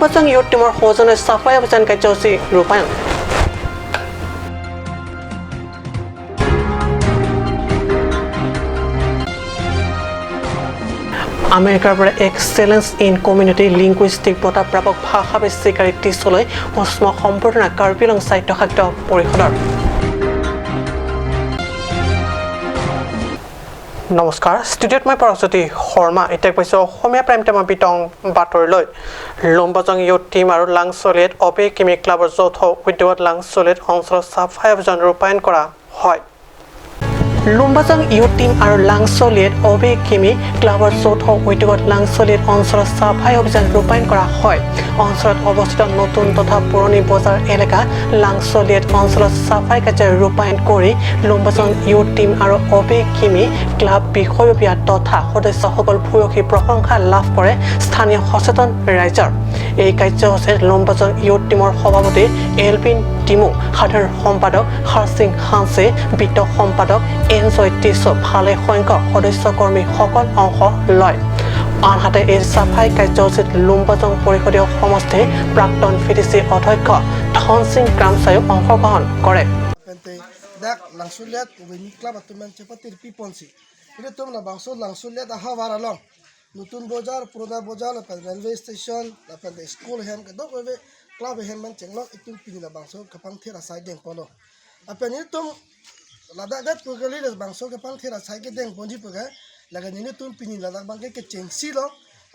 Lumbajong youth টীমৰ সৌজন্যে চাফাই অভিযান কাৰ্যসূচী ৰূপায়ণ। আমেৰিকাৰ পৰা এক্সেলেঞ্চ ইন কমিউনিটি লিংগুইষ্টিক বঁটা প্ৰাপক ভাষাবিদ চিকাৰী টিছলৈ উষ্ম সম্বৰ্ধনা কাৰ্বি আংলং স্বায়ত্তশাসিত পৰিষদৰ। নমস্কাৰ, ষ্টুডিঅ'ত মই পৰজ্যোতি শৰ্মা। এতিয়া কৈছোঁ অসমীয়া প্ৰাইম টাইমৰ বিতং বাতৰিলৈ। লুম্বাজং ইউথ টীম আৰু লাংচলিয়াত অবে কিমি ক্লাবৰ যৌথ উদ্যোগত লাংচলিয়াত অঞ্চলত চাফাই অভিযান ৰূপায়ণ কৰা হয়। লুম্বাজং ইউথ টীম আৰু লাংচলিয়াত অবে কিমি ক্লাবৰ যৌথ উদ্যোগত লাংচলিয়াত অঞ্চলত চাফাই অভিযান ৰূপায়ণ কৰা হয়। অঞ্চলত অৱস্থিত নতুন তথা পুৰণি বজাৰ এলেকা লাংচলিয়াত অঞ্চলত চাফাই কাৰ্য ৰূপায়ণ কৰি লুম্বাজং ইউথ টীম আৰু অবে কিমি ক্লাব বিষয়ববীয়া তথা সদস্যসকল ভূয়সী প্ৰশংসা লাভ কৰে স্থানীয় সচেতন ৰাইজৰ। এই কাৰ্যসূচীত লুম্বাজং ইউথ টীমৰ সভাপতি এলভিন টিমু, সাধাৰণ সম্পাদক হৰসিং হাঁচে, বিত্ত সম্পাদক এনজয় টিছো, ভালে সংখ্যক সদস্যকৰ্মীসকল অংশ লয়। আনহাতে এই চাফাই কাৰ্যসূচীত লুম্বাজং পৰিষদীয় সমষ্টিৰ প্ৰাক্তন ভিডিচি অধ্যক্ষ ধন সিং ক্ৰামচায়ো অংশগ্ৰহণ কৰে। Pente dak langsuliat we club atumen chepatir piponsi ire tum na bangso langsuliat aha waralong নতুন বজাৰ পুৰণা বজাৰ lapen railway station lapen school hem ke dok we club hem man chenglok itum pini la bangso kapang thera sai deng pono apen itum ladak dat pugeli les bangso kapang thera sai ke deng ponji puga laga ni tum pini ladak bangke ke chengsi lo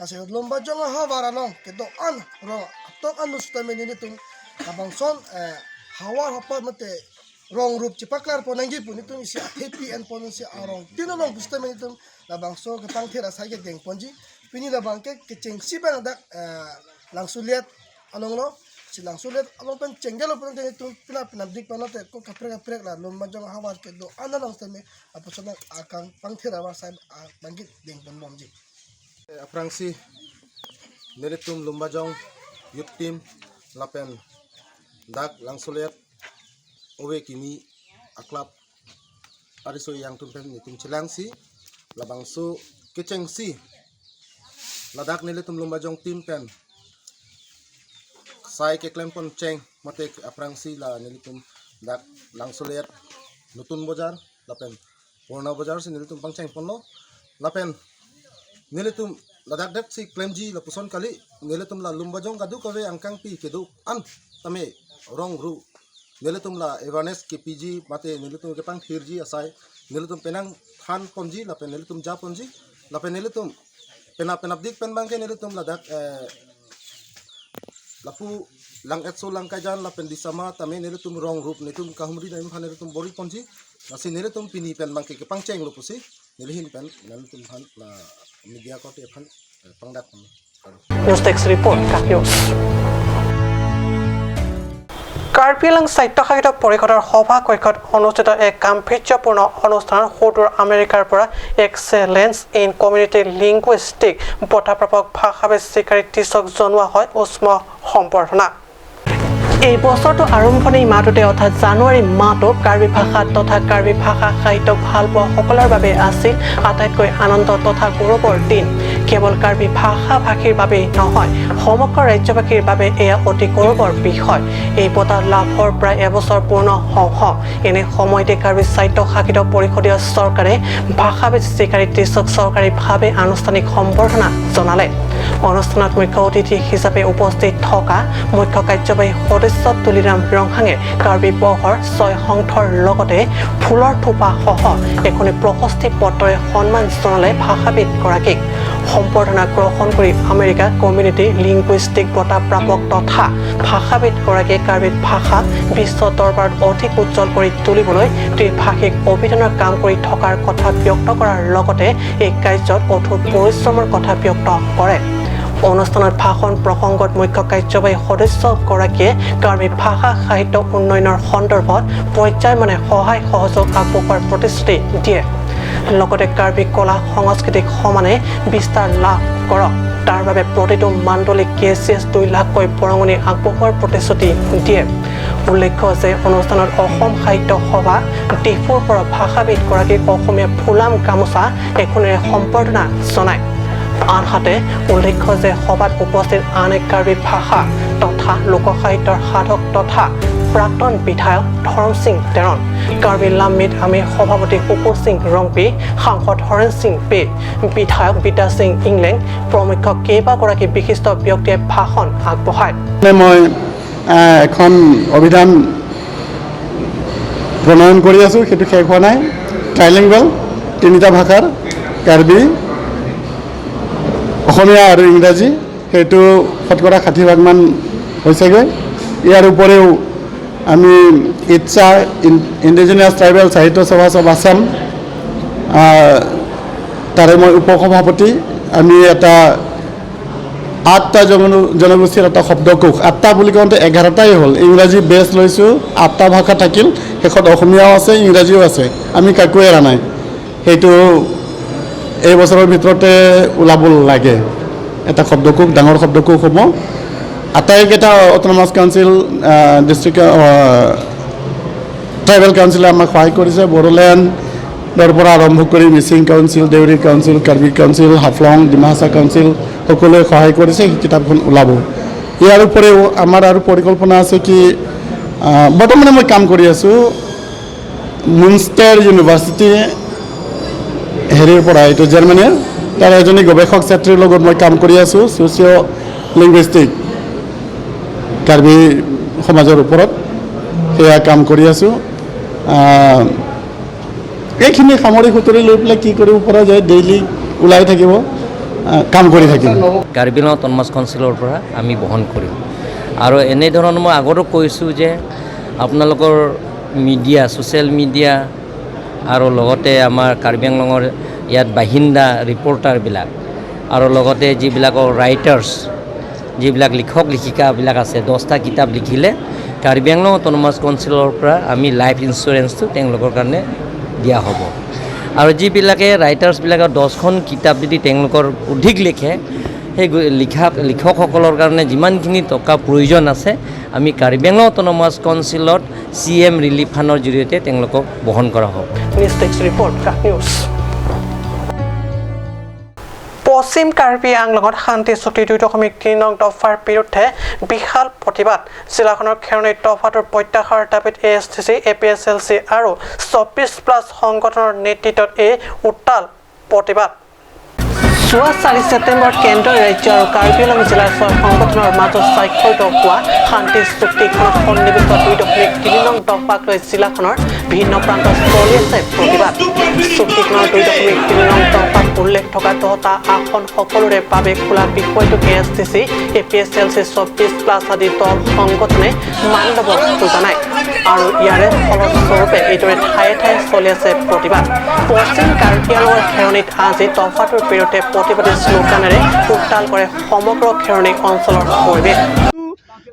ase lomba jong ha waralong ke dok an ro atok an nustame ni tum la bangson hawar hapa mate rong rup chipaklar ponangi puni tum isi happy and ponon si arong tinolong pustame tum la bangso kapang thera sai ke deng ponji pini la bangke ke chengsi bang dak langsuliat along lo si langsuliat along pen chengelo pun te tum pila pinam dik panote ko kapre kapre la lomba jong hawar ke do analong stame aposona akang pangthera wa sai bangki deng pon bomji. Aprangsi nelitum Lumbajong youth team lapen dak langsuliat owe kimi aklap ariso yang tumpen nitum chilangsi labangsu kechengsi ladak nelitum Lumbajong team pen sai ke klempon cheng mate aprangsi la nelitum dak langsuliat নতুন বজাৰ lapen পুৰণা বজাৰ si nelitum pangcheng ponlo lapen nelitum ladak dek si klemji la puson kali nelitum la Lumbajong kadu kave angkang pi kedu an tame rong ru nelitum la awareness ke pg mate nelitum ke pang thirji asai nelitum penang than ponji lapen nelitum ja ponji lapen nelitum pena penap dik pen bangke nelitum ladak lapu lang etso lang kajan lapen disama tame nelitum rong rup nelitum kahumri naim phan nelitum bori ponji nasi nelitum pini pen bangke ke pangcheng lo pusi nelihin pen nelitum phan la media ko te phan pangdak news desk report, কাক news. Karbi Anglong স্বায়ত্তশাসিত পৰিষদৰ সভা কক্ষত অনুষ্ঠিত এক গাম্ভীৰ্যপূৰ্ণ অনুষ্ঠানত সুদূৰ আমেৰিকাৰ পৰা এক্সেলেঞ্চ ইন কমিউনিটি লিংগুইষ্টিক বঁটাপ্ৰাপক ভাষাবিদ চিকাৰী টিছক জনোৱা হয় উষ্ম সম্বৰ্ধনা। এই বছৰটো আৰম্ভণি মাহটোতে অৰ্থাৎ জানুৱাৰী মাহটো কাৰ্বি ভাষা তথা কাৰ্বি ভাষা সাহিত্যক ভাল পোৱাসকলৰ বাবে আছিল আটাইতকৈ আনন্দ তথা গৌৰৱৰ দিন। কেৱল কাৰ্বি ভাষা ভাষীৰ বাবেই নহয়, সমগ্ৰ ৰাজ্যবাসীৰ বাবে এয়া অতি গৌৰৱৰ বিষয়। এই বঁটা লাভৰ প্ৰায় এবছৰ পূৰ্ণ হওঁ এনে সময়তে কাৰ্বি স্বায়ত্তশাসিত পৰিষদীয় চৰকাৰে ভাষাবিদ চিকাৰী টিছক চৰকাৰীভাৱে আনুষ্ঠানিক সম্বৰ্ধনা জনালে। অনুষ্ঠানত মুখ্য অতিথি হিচাপে উপস্থিত থকা মুখ্য কাৰ্যবাহী সদস্য তুলিৰাম ৰংহাঙে কাৰ্বি পহৰ ছয় সংঠৰ লগতে ফুলৰ থোপাসহ এখনি প্ৰশস্তি পত্ৰৰে সন্মান জনালে ভাষাবিদগৰাকীক। সম্বৰ্ধনা গ্ৰহণ কৰি আমেৰিকা কমিউনিটি লিংগুইষ্টিক বঁটা প্ৰাপক তথা ভাষাবিদগৰাকীয়ে কাৰ্বি ভাষাক বিশ্ব দৰবাৰত অধিক উজ্জ্বল কৰি তুলিবলৈ ত্ৰিভাষিক অভিধানৰ কাম কৰি থকাৰ কথা ব্যক্ত কৰাৰ লগতে এই কাৰ্যত কঠোৰ পৰিশ্ৰমৰ কথা ব্যক্ত কৰে। অনুষ্ঠানত ভাষণ প্ৰসংগত মুখ্য কাৰ্যবাহী সদস্যগৰাকীয়ে কাৰ্বি ভাষা সাহিত্য উন্নয়নৰ সন্দৰ্ভত পৰ্যায়মানে সহায় সহযোগ আগবঢ়োৱাৰ প্ৰতিশ্ৰুতি দিয়ে। লগতে কাৰ্বি কলা সংস্কৃতিক সমানে বিস্তাৰ লাভ কৰক তাৰ বাবে প্ৰতিটো মাণ্ডলিক কেচিএছ 2 লাখকৈ বৰঙণি আগবঢ়োৱাৰ প্ৰতিশ্ৰুতি দিয়ে। উল্লেখ্য যে অনুষ্ঠানত অসম সাহিত্য সভা ডিফুৰ পৰা ভাষাবিদগৰাকীক অসমীয়া ফুলাম গামোচা এখনেৰে সম্বৰ্ধনা জনায়। আনহাতে উল্লেখ্য যে সভাত উপস্থিত আন এক কাৰ্বি ভাষা তথা লোকসাহিত্যৰ সাধক তথা প্ৰাক্তন বিধায়ক ধৰম সিং টেৰণ, কাৰ্বি লাম্মিত আমিৰ সভাপতি শুকুৰ সিং ৰংপি, সাংসদ হৰেণ সিং পে, বিধায়ক বিদ্যা সিং ইংলেং প্ৰমুখ্য কেইবাগৰাকী বিশিষ্ট ব্যক্তিয়ে ভাষণ আগবঢ়ায়। মই এখন অভিধান প্ৰণয়ন কৰি আছোঁ, সেইটো শেষ হোৱা নাই। ট্ৰাইলিংগুৱেল, তিনিটা ভাষাৰ, কাৰ্বি, অসমীয়া আৰু ইংৰাজী, সেইটো শতকৰা 60 ভাগমান হৈছেগৈ। ইয়াৰ উপৰিও আমি ইচ্ছা ইণ্ডিজিনিয়াছ ট্ৰাইবেল সাহিত্য সভা অফ আছাম, তাৰে মই উপসভাপতি। আমি এটা আঠটা জনগোষ্ঠীৰ এটা শব্দকোষ, আঠটা বুলি কওঁতে 11টাই হ'ল, ইংৰাজী বেছ লৈছোঁ, আঠটা ভাষা থাকিল, শেষত অসমীয়াও আছে, ইংৰাজীও আছে, আমি কাকো এৰা নাই। সেইটো এই বছৰৰ ভিতৰতে ওলাব লাগে, এটা শব্দকোষ, ডাঙৰ শব্দকোষ হ'ব। আটাইকেইটা অট'নমাছ কাউন্সিল, ডিষ্ট্ৰিক্ট ট্ৰাইবেল কাউন্সিলে আমাক সহায় কৰিছে। বড়োলেণ্ডৰ পৰা আৰম্ভ কৰি Mising council, Deori council, Karbi council, Haflong, Dimasa council, সকলোৱে সহায় কৰিছে। সেই কিতাপখন ওলাব। ইয়াৰ উপৰিও আমাৰ আৰু পৰিকল্পনা আছে কি, বৰ্তমানে মই কাম কৰি আছোঁ মুনষ্টাৰ ইউনিভাৰ্চিটি হেৰিৰ পৰা, এইটো জাৰ্মানীৰ, তাৰ এজনী গৱেষক ছাত্ৰীৰ লগত মই কাম কৰি আছোঁ, ছ'চিঅ' লিংগুইষ্টিক কাৰ্বি সমাজৰ ওপৰত সেয়া কাম কৰি আছোঁ। এইখিনি সামৰি সুতৰি লৈ পেলাই কি কৰিব পৰা যায়, ডেইলি ওলাই থাকিব, কাম কৰি থাকিম। কাৰ্বি আংলং অট'নমাছ কাউন্সিলৰ পৰা আমি বহন কৰিম। আৰু এনেধৰণৰ মই আগতো কৈছোঁ যে আপোনালোকৰ মিডিয়া, ছ'চিয়েল মিডিয়া আৰু লগতে আমাৰ কাৰ্বি আংলঙৰ ইয়াত বাসিন্দা ৰিপৰ্টাৰবিলাক আৰু লগতে যিবিলাকৰ ৰাইটাৰ্ছ, যিবিলাক লিখক লিখিকাবিলাক আছে, 10টা কিতাপ লিখিলে কাৰ্বি আংলং অট'নমাছ কাউন্সিলৰ পৰা আমি লাইফ ইঞ্চুৰেঞ্চটো তেওঁলোকৰ কাৰণে দিয়া হ'ব। আৰু যিবিলাকে ৰাইটাৰ্ছবিলাকৰ 10খন কিতাপ যদি তেওঁলোকৰ অধিক লিখে, সেই লিখা লিখকসকলৰ কাৰণে যিমানখিনি টকা প্ৰয়োজন আছে, আমি কাৰ্বি আংলং অট'নমাছ কাউন্সিলত চি এম ৰিলিফ ফাণ্ডৰ জৰিয়তে তেওঁলোকক বহন কৰা হ'ব। News desk report, news. পশ্চিম কাৰ্বি আংলঙত শান্তি চুক্তি 2.3 নং দফাৰ বিৰুদ্ধে বিশাল প্ৰতিবাদ। জিলাখনৰ খেৰণিত দফাটোৰ প্ৰত্যাহাৰৰ দাবীত A S T C, A P S L C আৰু 24 প্লাছ সংগঠনৰ নেতৃত্বত এই উত্তাল প্ৰতিবাদ। যোৱা 4 ছেপ্টেম্বৰত কেন্দ্ৰ, ৰাজ্য আৰু কাৰ্বি আংলং জিলাৰ ছয় সংগঠনৰ মাজত স্বাক্ষৰিত হোৱা শান্তি চুক্তিখনত সন্নিৱিষ্ট 2.3 নং দফাক লৈ জিলাখনৰ ভিন্ন প্ৰান্তত চলি আছে প্ৰতিবাদ। চুক্তিখনৰ 2.3 নং দফাত উল্লেখ থকা 10টা আসন সকলোৰে বাবে খোলা বিষয়টোক A S T C, A P S L C, 24 plus আদি দল সংগঠনে মানি ল'ব খোজা নাই আৰু ইয়াৰে ফলস্বৰূপে এইদৰে ঠায়ে ঠায়ে চলি আছে প্ৰতিবাদ। পশ্চিম কাৰ্বি আংলঙৰ খেৰণিত আজি দফাটোৰ বিৰুদ্ধে প্ৰতিবাদী শ্লোগানেৰে উত্তাল কৰে সমগ্ৰ খেৰণি অঞ্চলৰ পৰিৱেশ।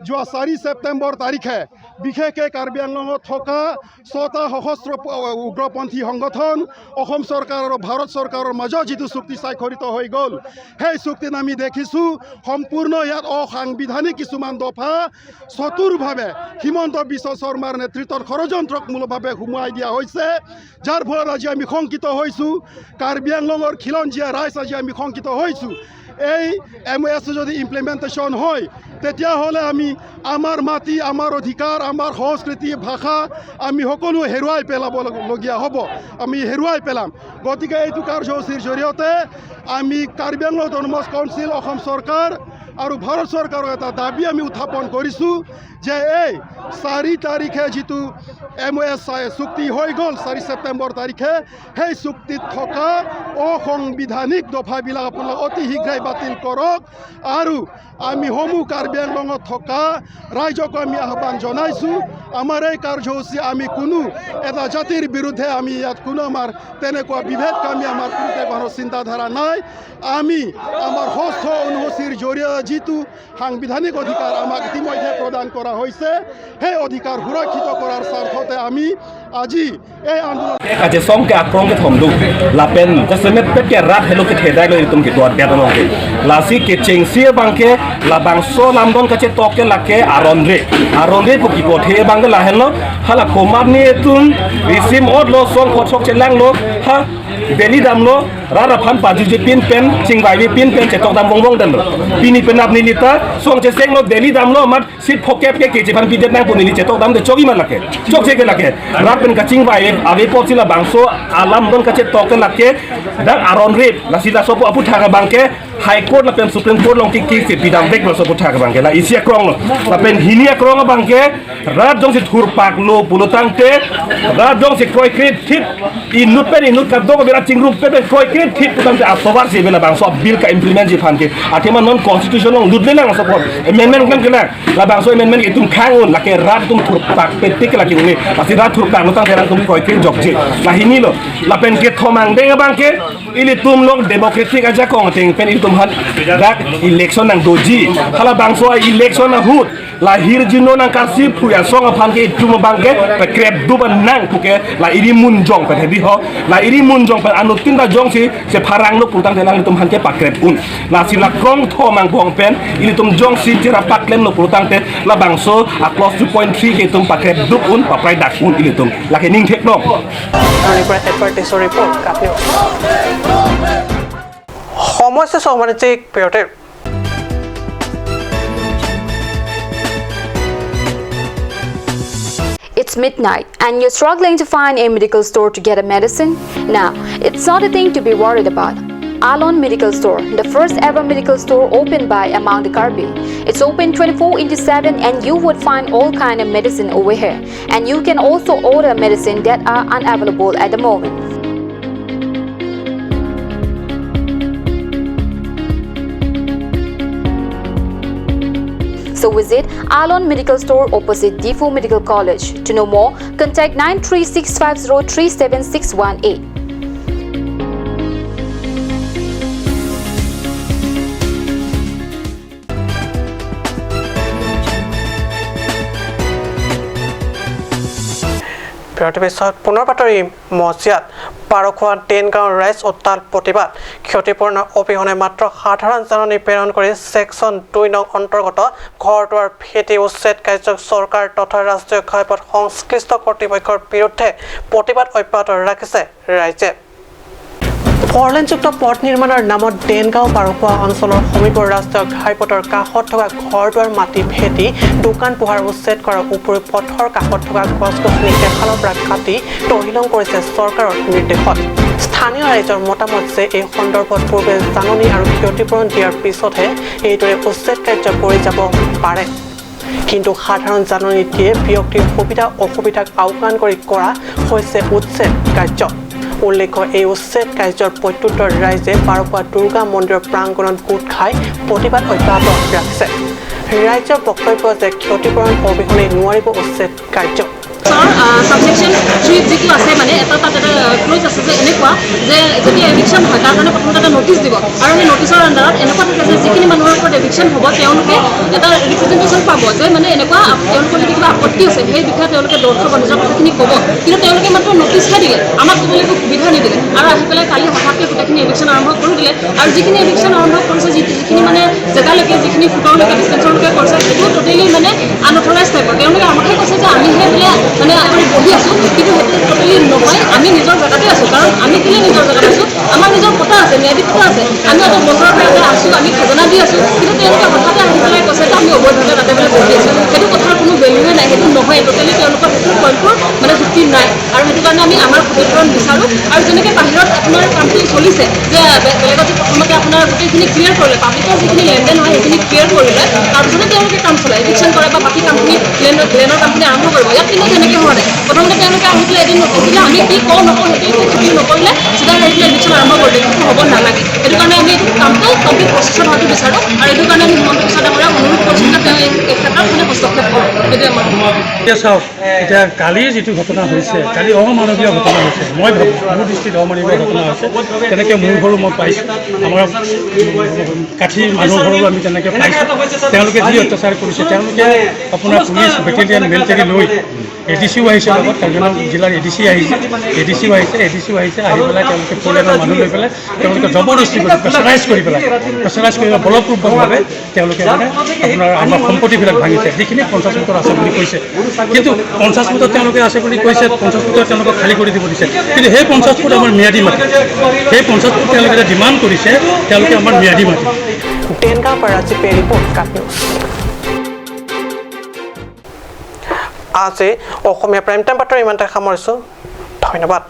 যোৱা 4 ছেপ্টেম্বৰ তাৰিখে বিশেষকৈ কাৰ্বি আংলঙত থকা ছটা সশস্ত্ৰ উগ্ৰপন্থী সংগঠন, অসম চৰকাৰ আৰু ভাৰত চৰকাৰৰ মাজত যিটো চুক্তি স্বাক্ষৰিত হৈ গ'ল, সেই চুক্তিত আমি দেখিছোঁ সম্পূৰ্ণ ইয়াত অসাংবিধানিক কিছুমান দফা চতুৰভাৱে হিমন্ত বিশ্ব শৰ্মাৰ নেতৃত্বত ষড়যন্ত্ৰমূলকভাৱে সোমোৱাই দিয়া হৈছে, যাৰ ফলত আজি আমি শংকিত হৈছোঁ। কাৰ্বি আংলঙৰ খিলঞ্জীয়া ৰাইজ আজি আমি শংকিত হৈছোঁ। এই এম এছ যদি ইমপ্লিমেণ্টেশ্যন হয়, তেতিয়াহ'লে আমি আমাৰ মাটি, আমাৰ অধিকাৰ, আমাৰ সংস্কৃতি, ভাষা আমি সকলো হেৰুৱাই পেলাবলগীয়া হ'ব, আমি হেৰুৱাই পেলাম। গতিকে এইটো কাৰ্যসূচীৰ জৰিয়তে আমি কাৰ্বি আংলং অট'নমাছ কাউন্সিল, অসম চৰকাৰ আৰু ভাৰত চৰকাৰক এটা দাবী আমি উত্থাপন কৰিছোঁ যে এই 4 তাৰিখে যিটো এম এছ চুক্তি হৈ গ'ল 4 ছেপ্টেম্বৰ তাৰিখে, সেই চুক্তিত থকা অসাংবিধানিক দফাবিলাক আপোনালোক অতি শীঘ্ৰেই বাতিল কৰক। আৰু আমি সমূহ কাৰ্বি আংলঙত থকা ৰাইজক আমি আহ্বান জনাইছোঁ, আমাৰ এই কাৰ্যসূচী আমি কোনো এটা জাতিৰ বিৰুদ্ধে আমি ইয়াত কোনো আমাৰ তেনেকুৱা বিভেদকামী আমাৰ কোনো ধৰণৰ চিন্তাধাৰা নাই। আমি আমাৰ ষষ্ঠ অনুসূচীৰ জৰিয়তে যিটো সাংবিধানিক অধিকাৰ আমাক ইতিমধ্যে প্ৰদান কৰা হৈছে, সেই অধিকাৰ সুৰক্ষিত কৰাৰ স্বাৰ্থতে আমি আজি এই আন্দোলন kache song ke akrong ke thomdu la pen ta semet pet ke rat helo ke thedai lo tum ke dot bet long ke la si ke cheng si bang ke la bang so lamdon kache tok ke la ke aron re pu ki po the bang ke la helo hala komat ni tum risim ot lo song khot sok che lang lo ha beli dam lo ra ra phan pa ju je pin pen ching bai bi pin pen che tok dam bong bong dan lo pini pen ap ni ni ta song che seng lo beli dam lo mat sit phokep ke ke che phan pi det nang pu ni che tok dam de chogi man la ke chok che ke la ke rat pen ka ching bai ave pot sila bangso alam don kache tok ke la ke dak aron rip la sila sopo apu tha ka bang ke high court la pen supreme court long ki ki se pidam bek lo sopo tha ka bang ke la isia krong lo la pen hinia krong bang ke rat jong se thur pak lo pulutang te rat jong se kroi krit thit inut pen inut ka dog bela chingrup pe pen kroi krit thit putang te asobar se bela bangso bill ka implement ji phan ke athema non constitution long ludle lang support amendment kan ke la la bangso amendment itum khangun la ke rat tum thur pak pe tik la ki uni la si rat thur pak lo tang te tum kroi krit jok je la hini lo la pen ke thomang deng bang ke ili tum long democratic aja kong ting pen ili tum han dak election nang doji hala bangso election na hut la hir jino nang kasi phuya song phan ke tum bang ke pe krep du ban nang pu ke la iri mun jong pe bi ho la iri mun jong pe anu tin da jong si se pharang lo putang tenang tum han ke pa krep un la si la krong tho mang bong pen ili tum jong si tira pak lem lo putang te la bangso a clause 2.3 ke tum pa krep du un pa prai dak un ili tum la ke ning thek no সমস্যা সমাজে বিৰতিৰ। It's midnight and you're struggling to find a medical store to get a medicine? Now, it's not a thing to be worried about. Alon Medical Store, the first ever medical store opened by among the Karbi. It's open 24/7 and you would find all kind of medicine over here. And you can also order medicine that are unavailable at the moment. So visit Alon Medical Store opposite Diphu Medical College. To know more, contact 93650 37618. বিৰতিৰ পিছত পুনৰ বাতৰি মজিয়াত পাৰখোৱা টেনগাঁও ৰাইজ উত্তাল প্ৰতিবাদ। ক্ষতিপূৰণ অবিহনে মাত্ৰ সাধাৰণ জাননী প্ৰেৰণ কৰি ছেকশ্যন 2 নং অন্তৰ্গত ঘৰ দুৱাৰ ভেটি উচ্ছেদ কাৰ্যক চৰকাৰ তথা ৰাষ্ট্ৰীয় ঘাইপথ সংশ্লিষ্ট কৰ্তৃপক্ষৰ বিৰুদ্ধে প্ৰতিবাদ অব্যাহত ৰাখিছে ৰাইজে। ফৰলেনযুক্ত পথ নিৰ্মাণৰ নামত ডেনগাঁও পাৰখোৱা অঞ্চলৰ সমীপৰ ৰাষ্ট্ৰীয় ঘাইপথৰ কাষত থকা ঘৰ দুৱাৰ মাটি ভেটি দোকান পোহাৰ উচ্ছেদ কৰাৰ উপৰিও পথৰ কাষত থকা গছ গছনি এফালৰ পৰা কাটি তহিলং কৰিছে চৰকাৰৰ নিৰ্দেশত। স্থানীয় ৰাইজৰ মতামত যে এই সন্দৰ্ভত পূৰ্বে জাননী আৰু ক্ষতিপূৰণ দিয়াৰ পিছতহে এইদৰে উচ্ছেদ কাৰ্য কৰি যাব পাৰে। কিন্তু সাধাৰণ জাননী দিয়ে ব্যক্তিৰ সুবিধা অসুবিধাক আওকাণ কৰি কৰা হৈছে উচ্ছেদ কাৰ্য। উল্লেখ্য এই উচ্ছেদ কাৰ্যৰ প্ৰত্যুত্তৰ ৰাইজে পাৰখোৱা দুৰ্গা মন্দিৰৰ প্ৰাংগণত গোট খাই প্ৰতিবাদ অব্যাহত ৰাখিছে। ৰাইজৰ বক্তব্য যে ক্ষতিপূৰণ অবিহনে নোৱাৰিব উচ্ছেদ কাৰ্য। সাবসেকশন 3 যিটো আছে মানে এটা তাত এটা ক্লজ আছে যে এনেকুৱা যে যদি এভিকশ্যন হয় তাৰ কাৰণে প্ৰথমতে এটা নটিচ দিব আৰু সেই নটিচৰ আণ্ডাৰত এনেকুৱা থাকে যে যিখিনি মানুহৰ ওপৰত এভিকশ্যন হ'ব তেওঁলোকে এটা ৰিপ্ৰেজেণ্টেশ্যন পাব যে মানে এনেকুৱা তেওঁলোকৰ যদি কিবা আপত্তি আছে সেই বিষয়ে তেওঁলোকে দৰ্শাব, নিজৰ কথাখিনি ক'ব। কিন্তু তেওঁলোকে মাত্ৰ নটিচহে দিলে, আমাক ক'বলৈ একো সুবিধা নিদিলে আৰু আহি পেলাই কালি হঠাৎকৈ গোটেইখিনি এভিকশ্যন আৰম্ভ কৰি দিলে। আৰু যিখিনি এভিকশ্যন আৰম্ভ কৰিছে যিখিনি মানে জেগালৈকে যিখিনি ফুটৰলৈকে ডিষ্টেঞ্চৰলৈকে কৰিছে সেইটো টোটেলি মানে আনঅথৰাইজ টাইপৰ। তেওঁলোকে আমাকহে কৈছে যে আমিহে বোলে মানে আমি বহি আছোঁ, কিন্তু সেইটো টোটেলি নহয়। আমি নিজৰ জেগাতে আছোঁ, কাৰণ আমি কেলৈ নিজৰ জেগাত আছোঁ, আমাৰ নিজৰ পটা আছে, ম্যাদী পটা আছে, আমি অত বছৰৰ পৰা ইয়াতে আছোঁ, আমি খাজনা দি আছোঁ। কিন্তু তেওঁলোকে হঠাতে আহি পেলাই কৈছে যে আমি অবৈধভাৱে তাতে বোলে বহি আছোঁ, সেইটো কথাৰ কোনো ভেলুৱে নাই, সেইটো নহয় টোটেলি। তেওঁলোকৰ সেইটো পইণ্টটোৰ মানে যুক্তি নাই আৰু সেইটো কাৰণে আমি আমাৰ ক্ষতিপূৰণ বিচাৰোঁ। আৰু যেনেকৈ বাহিৰত আপোনাৰ কামটো চলিছে যে বেলেগত প্ৰথমতে আপোনাৰ গোটেইখিনি ক্লিয়াৰ কৰিলে, পাব্লিকৰ যিখিনি লেনদেন হয় সেইখিনি ক্লিয়াৰ কৰিলে তাৰপিছতে তেওঁলোকে কাম চলায়, এভিকশ্যন কৰে বা বাকী কামখিনি লেনৰ কামখিনি আৰম্ভ কৰিব। ইয়াত কিন্তু তেনেকৈ হোৱা নাই। প্ৰথমতে তেওঁলোকে আহি পেলাই এদিন নটিচ দিলে, আমি কি কওঁ নকওঁ সেইটো একো ক্ষতি নকৰিলে চিধা আহি পেলাই এভিকশ্যন আৰম্ভ কৰিলে, সেইটো হ'ব নালাগে। সেইটো কাৰণে আমি এইটো কামটো কমপ্লিট প্ৰচেছত হোৱাটো বিচাৰোঁ আৰু এইটো কাৰণে আমি হিমন্ত বিশ্ব ডাঙৰীয়াক অনুৰোধ কৰিছোঁ যে তেওঁ এই ক্ষেত্ৰত মানে হস্তক্ষেপ কৰক, সেইটোৱে আমাৰ। এতিয়া চাওক, এতিয়া কালিৰ যিটো ঘটনা হৈছে, কালি অমানৱীয় ঘটনা হৈছে। মই ভাবোঁ, মোৰ দৃষ্টিত অমানৱীয় ঘটনা হৈছে। তেনেকৈ মোৰ ঘৰো মই পাইছোঁ, আমাৰ কাঠিৰ মানুহৰ ঘৰো আমি তেনেকৈ পাইছোঁ। তেওঁলোকে যি অত্যাচাৰ কৰিছে, তেওঁলোকে আপোনাৰ পুলিচ বেটেলিয়ন মিলিটাৰী লৈ, এ ডি চিও আহিছে লগত, কাৰ্বি জিলাৰ এ ডি চি আহিছে, এ ডি চিও আহিছে, এ ডি চিও আহিছে। আহি পেলাই তেওঁলোকে পৰিয়ালৰ মানুহ লৈ পেলাই তেওঁলোকে জবৰদস্তি কৰি প্ৰেছাৰাইজ কৰি বলপূৰ্বকভাৱে তেওঁলোকে মানে আপোনাৰ আমাৰ সম্পত্তিবিলাক ভাঙিছে, যিখিনি 50 ফুটত আছে বুলি কৈছে। কিন্তু 50 ফুটত তেওঁলোকে আছে বুলি কৈছে, 50 ফুটত তেওঁলোকক খালী কৰি দিব দিছে। কিন্তু সেই 50 ফুট আমাৰ ম্যাদী মাটি। সেই 50 ফুট তেওঁলোকে যে ডিমাণ্ড কৰিছে, তেওঁলোকে আমাৰ ম্যাদী মাটি। ডেনগাঁৱৰ পৰা ৰাজীৱ ৰিপৰ্ট, কাট নিউজ। আজি অসমীয়া প্ৰাইম টাইম বাতৰি ইমানতে সামৰিছোঁ। ধন্যবাদ।